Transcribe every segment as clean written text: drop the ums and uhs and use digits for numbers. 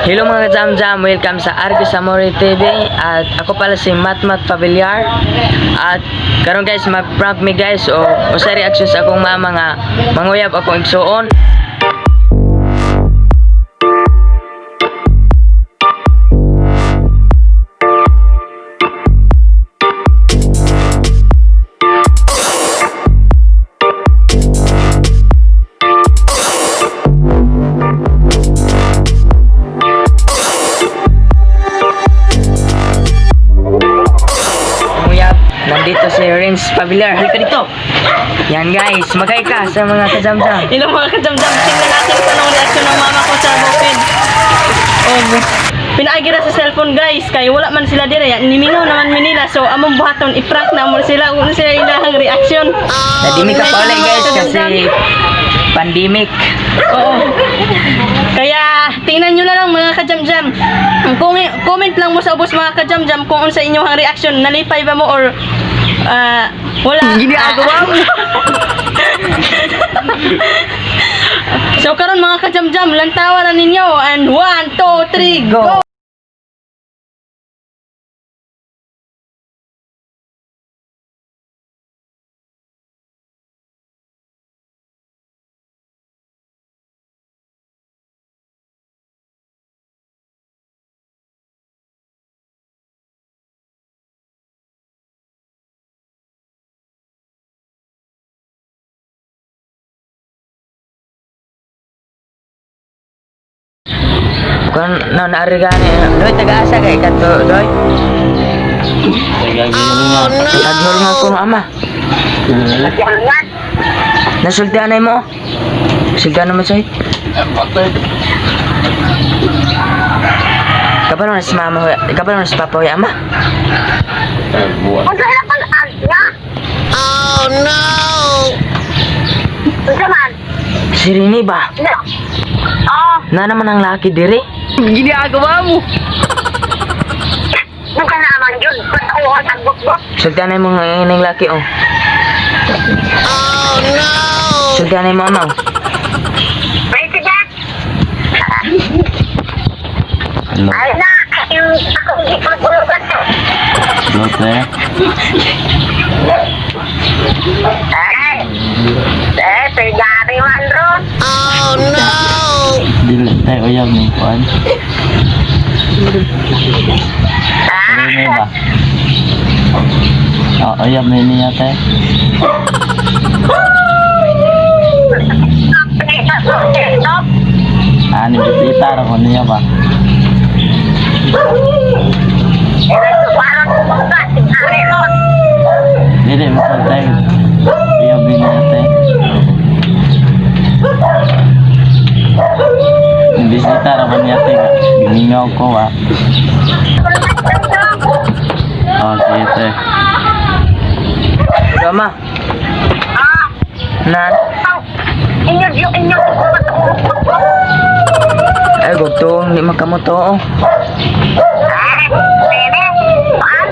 Hello mga jam-jam, welcome sa Argo Samori TV. At ako pala si Matmat Paviliar. At karon guys, mag-prank me guys o usa reaction sa akong mama nga manguyab akong igsuon. Manguyab, nandito si Renz Paviliar. Halika dito. Yan guys, magay ka sa mga kajam-jam. Hello mga kajamjam, tingnan natin kung anong reaksyon ng mama ko sa bukid. Oh, pinaagi ra sa cellphone guys, kay wala man sila dire, nimingaw naman mi nila. So among buhaton i-prank na mo sila kung sila ilahang reaksyon. Nadimi ka pa ulit guys kasi pandemic. Oo. Kaya tingnan nyo na lang mga kajamjam. Kung comment lang mo sa ubos mga kajamjam kung unsa inyong reaksyon, nalipay ba mo or wala. Ginagawa mo. So karon mga kajamjam, lantawan na ninyo and 1 2 3 go. Kung no naari gani, doy taga-asa kay kato doy. Oh, no! Taghol nga ko ama. Nasultian na mo. Sultian naman sa'yo. Kabalo na si mama hoy, kabalo na si papa hoy ama. Oh, no! Si Rini ba? Na naman ang laki dire. Ginagawa mo. Bukan naman yun. Ba't ako ang tagbok-bok? Sultian na mo nga ining laki oh. Oh, no! Sultian na mo ama. Oh. May sige. Ay na, yung ako hindi pagulugan to. Ay, eh, sigari man ron. Oh, no! Dili tayo uyab ni kuan. Ano ba? Oh, uyab ni niya tayo. Ah, ni bisita ra ko niya ba? Dili mo ko tayo. Uyab ni niya tayo. Ni bisita ra ko niya tayo. Gimingaw ko ah. Oh, sige tayo. Ikaw, ama. Na Inyo, inyo, ay gugto hindi makamuto oh. Ay, nene, paan?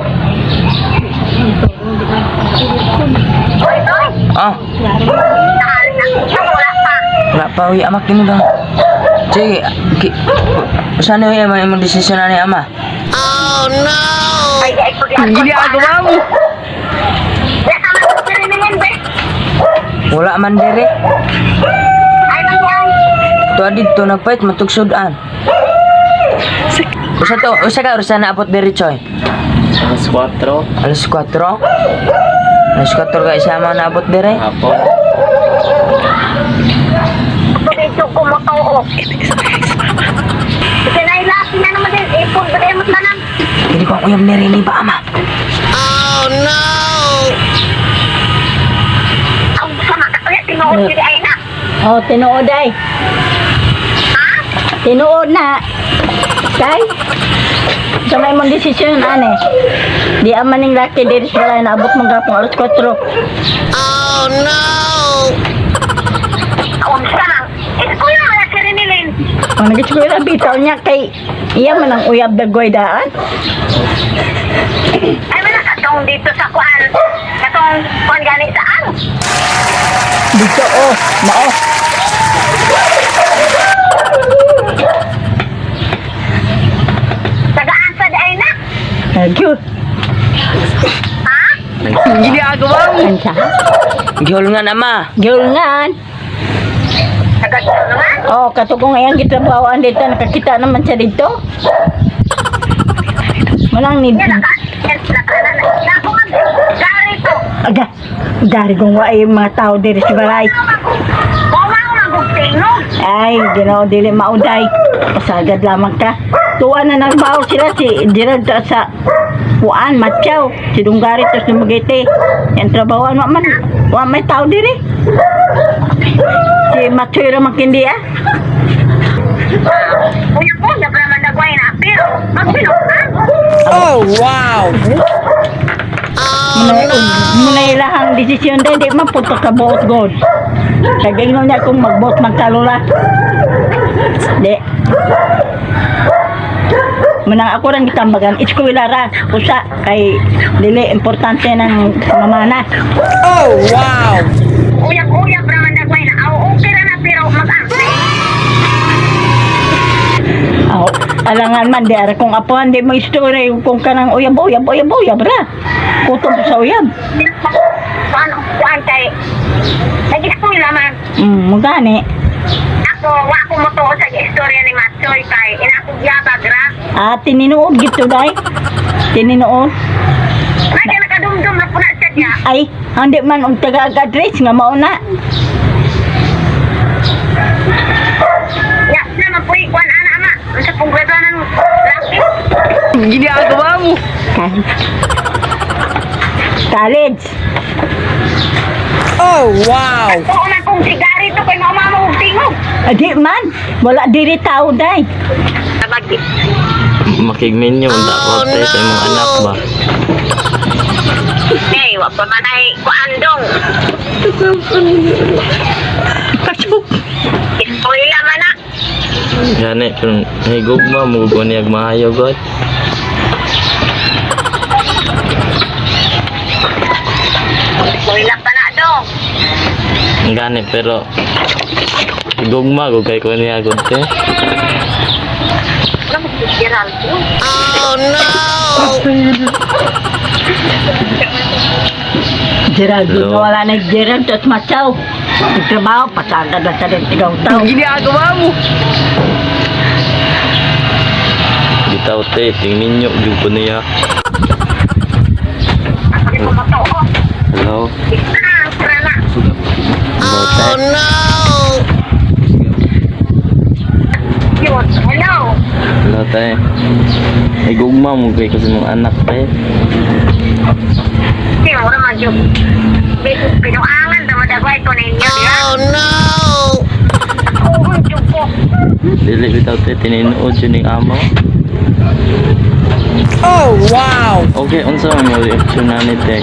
Oy, oy, Oh, nahal na. Wala pa. wala pa uy ama kini ba? Sige, ki, saan uy ama imong desisyon ani ama? Ay, ay, pag- Ginagawa mo. Wala man dire. Ay, nangyay. Tuwa didto nagpait matugsud-an. Usa to, usa ka usa na abot diri choy. Alas 4 Alas 4. Alas 4 ka isa mo naabot dire. hapon. Medyo kumotoo. Kasi nailaki na naman din. Ipon, ba mo tanan? Hindi ko ang uyab ni Rini ba ama? Ang sama ka kaya tinuod diri ay na. Oh, tinuod ay. Tinuod na. Kay, sa may mong desisyon, ane. Di aman ning laki diri sa balay naabot mong gapong alas 4. Ang sama. Eskwela wala si Renilyn. Ang nag-eskwela bitaw niya kay iya man ang uyab dagoy daan. Ay wala katong dito sa kuan. Katong kuan gani saan? Dito oh, mao. Gyud. Ginagawa mo. Unsa? Gihulungan ama. Gihulungan. Nagadulungan? Oh, katugong ngayon gitrabahoan dito, nakakita naman siya dito. Walang ni Niya naka naka na ako nga gari ko. Aga, dari kong waay yung mga tao diri sa balay. Mama ko magugtingog. Ay, Ginoo dili mauday. Pasagad lamang ka. Tuwa na nagbaho sila si Gerald ta sa Kuan, Matyaw, si Dunggari tos Dumaguete. Yan trabahoan wa man, wa may tao diri. Si Matyoy ra makindi ah. Uya ko, nabra man nagway na pero magbinuang. Muna ilahang desisyon dahil di man punta ka buot god. Kagingnon niya kung magbuot magkalula. Di. Manang ako rin gitambagan, eskwela ra, usa kay dili importante ng mamana. Uyab-uyab ra man nagway na. Aw, okay ra na pero mag-arte. Aw, alangan man di ara kung apuhan di mo istorya kung kanang uyab uyab uyab uyab ra. Kutob sa uyab. Kuan kuan kay nag-eskwela man. Mugani. Ako, wa ko motuo sa istorya ni Matsoy kay inakog yabag ra. Ah, tininuod gito day. Tininuod. Nga nakadumdum ra puna siya niya. Ay, hindi man og taga-address nga mao na. Ya, naman po kuan ana ama. Unsa pong graduanan laki? Ginagawa mo. College. Oo man kung si Gary to kay mama mo og tingog. Adi man, wala diri tao day. Tabag. Makigminyo unta ko te sa imong anak ba. Hey, wa pa man ay kuan dong. Istorya man na. Gani pero higugma mo ko niya maayo god. Istorya pa na dong. Gani pero higugma ko kay ko niya god te. Ano mo si Gerald? Gerald, Hello. wala na Gerald at Matyaw. Nagtrabaho, pasagad lang sa rin tigaw tao. Ginagawa mo. Bitaw te, tingninyo gyud ko niya. Ako ko motuo. Hello. Ah, tara na. Oh no. Yun. Hello. Hello te. Higugma mo kay ko sa imong anak te. Di mo naman yung pinuangan na madagway ko ninyo, di ba? Oh, no! Oo, yung po. Dili bitaw te tininuod yun ning amo. Oh wow. Okay, unsa man mo reaction na ni te?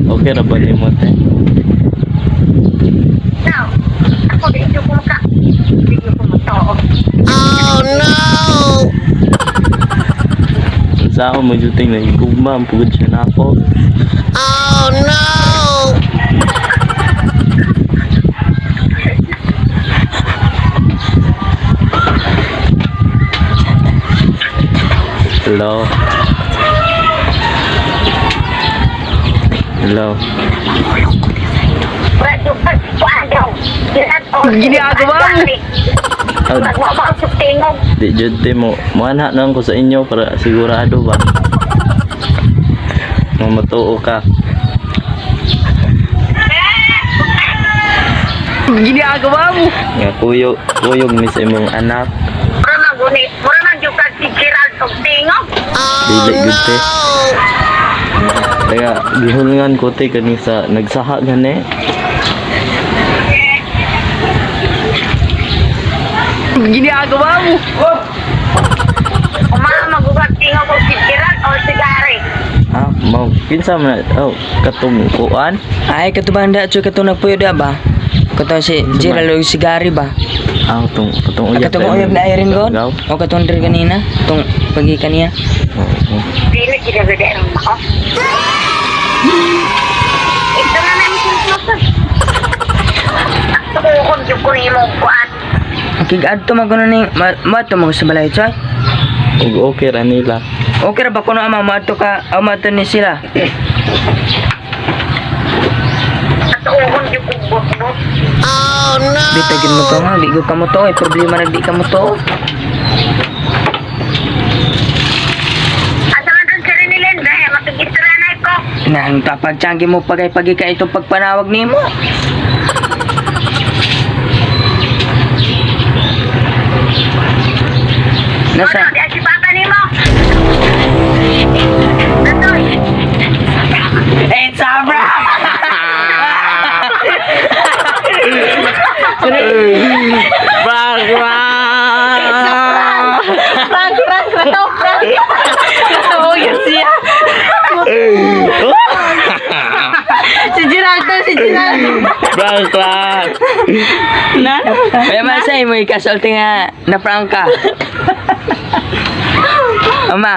Okay ra ba nimo te? Now, ako di yung kumuka. Di yung kumutoo. Unsa ako mo juting na higugma ang pugod siya nako. Hello. Hello. Radyo, kuan daw. Ginagawa mo. Oh, Magwabaw sa tingog. di jud te mo muanha na lang ko sa inyo para sigurado ba. Nga matuo ka. Ginagawa mo. Nga kuyog kuyog mi sa imong anak. Mura man guni, mura man yung kag si Gerald og tingog. Dili gud te. Kaya gihulngan ko te kani sa nagsaha gani. Ginagawa mo. Umaa magugag tingog og si Gerald o si Gary. Ah, mo kinsa man oh katong kuan? Ay, katubang da, choy, katong nagpuyo da ba? Katong si Gerald o si Gary ba? Ah, katong katong Ah, uyab. katong uyab na Irene God? Gaw. O katong diri kanina? Katong pagi kaniya? Oo. Dili gid ang ako. Ito na namin sinusunod. Ako yung kunin mo kuan. Kig adto man kuno ning ma to mo sa balay, choy. Ug okay ra nila. Okay ra ba kuno, ama, moadto ka, aw moadto ni sila? Katuohon jud kong bot-bot. Di ta gid mo to nga, di gyud ka mo to, eh, problema na di ka mo to. Asa man dun si Renilyn, dahil makikistorya ko. Nang tapagtiyanggi mo pagay-pagi ka itong pagpanawag nimo. Nasa Ano, di si Papa nimo. Natoy. It's a wrap! Prank! Prank! Prank, prank, rato, prank. Natawa yun siya. Si Geraldo, si Geraldo. Prank! Prank! Na? Kaya man sa imo ikasulti nga na prank ka. Ama.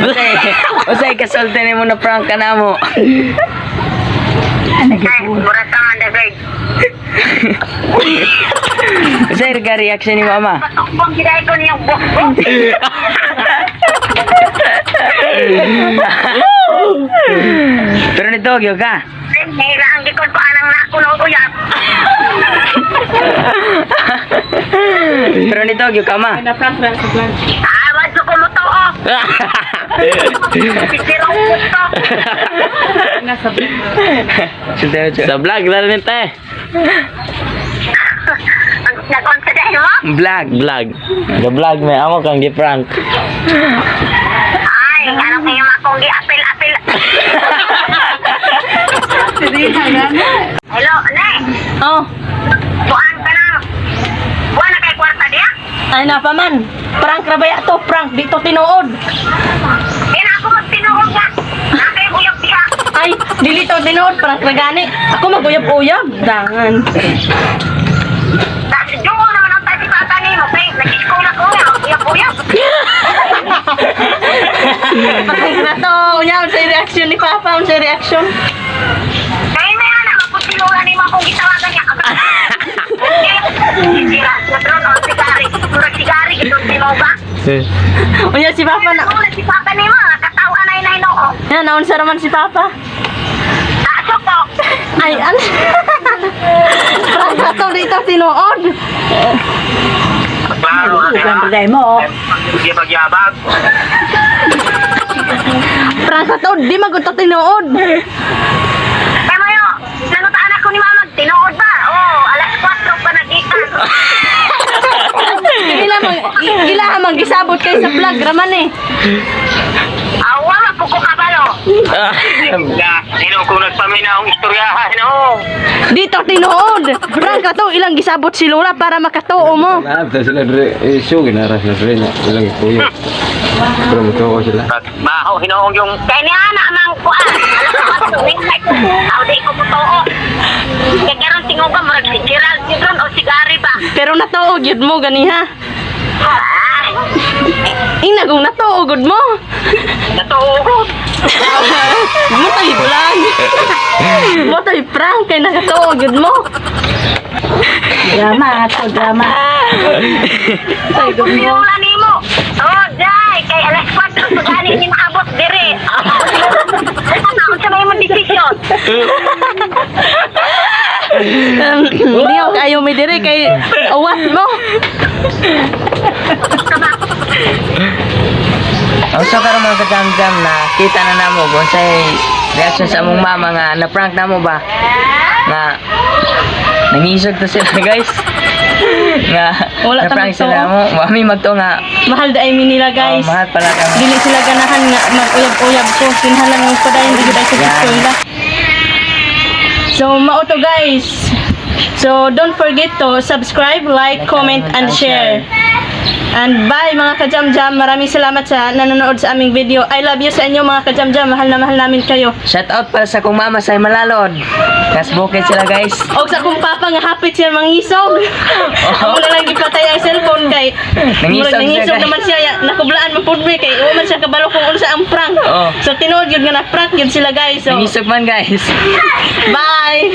Usay, usay kasulti nimo na prank ka na mo. Ano Ay, gyud? mura ka man dagay. Usay ka reaction ni mama. Patukbong giday ko niyang bot-bot. Pero nito gyud ka. Ay, nahiraan gikon ko anang nako ng uyab. Pero nito gyud ka, ma. Na prank, prank, prank. Ah, wadyo ko mo to, oh. Sisirong puto. Nasa Sa vlog na rin, te. Ang nag-on sa dahil mo? Vlog. Vlog. The vlog may amo kang gi-prank. Ay, anong kayo akong gi-apil-apil. Hello, ne. Oh, Buwan ka na. Buwan na kay kwarta diya. ay na pa man. Prank ra ba to? Prank dito tinuod. Di na ako magtinuog nga. Na kay uyab diya. Ay, dili to tinuod, prank ra gani. Ako maguyab-uyab. Dangan. Tapos duo naman ang tasi papa nimo kay nag-school ako nga uyab-uyab. Prank ra to. Unya, unsay reaction ni Papa? Unsay reaction? Kay may ana magputinulan nimo akong gitawagan niya. Sira, natron o sigari. Murag sigari itong timo ba? Unya si Papa na. Ano si papa nimo, katawa na inay noo. Yan, naunsa raman si Papa. Aso po. Ay, ano? Prank ra to dito tinuod. Ugan ba mo? Prank ra to, di magud to tinuod. Kaya mo yo, nangutaan ako ni mama, tinuod ba? Oh, alas 4 pa nagita. Ila mang ila mang gisabot kay sa vlog raman eh. Awa, mapuko ka ba lo? Sino kung nagpaminaw ang istoryahan, no? Dito tinuod. Prank ra to, ilang gisabot si Lola para makatuo mo. Naabta sila dre, eh, show ginara sila dre niya, ilang ikuyo. Pero mutuo ko sila. Baho, hinoong yung Kaya niya na amang kuan. Alas 4, midnight. Aw, di ko motoo. Kaya karon tinguga, murag si Gerald Gibron o si Gary ba? Pero natuo gyud mo ganiha. Ah, Inagong natuo gud mo. natuog. Mo tay vlog. Mo tay prank kay nakatuo gyud mo. Drama ato, drama. Tay gud mo. Sinula nimo. Oh, jay, kay alas 4 pa gani ni maabot dire. Ano unsa may imong desisyon? Hindi ako kayo may dire kay awat mo. Ang so karon mga kajam-jam na kita na namo kung say reaction sa among mama nga na prank namo ba nga nangisog to sila, guys, nga Wala na prank ta sila mo mami magto nga. Mahal da ay nila, guys. Oh, mahal pala kami. Dili sila ganahan nga mag-uyab-uyab ko. Kinahanglan ng padayon di gud ay sa Yan. eskwela. So mao to, guys. So don't forget to subscribe, like, comment and share. And bye, mga kajam-jam. Maraming salamat sa nanonood sa aming video. I love you sa inyo, mga kajam-jam. Mahal na mahal namin kayo. Shout out para sa kong mama sa Malalon. Nas bukid sila, guys. Og sa akong papa nga hapit siya mangisog. Ako na lang gipatay ang cellphone kay Nangisog murag siya, nangisog guys. naman siya ya, nakublaan man pud mi kay wa man siya kabalo kung unsa ang prank. Oo. So tinuod gyud nga na prank gyud sila, guys. So Nangisog man, guys. bye.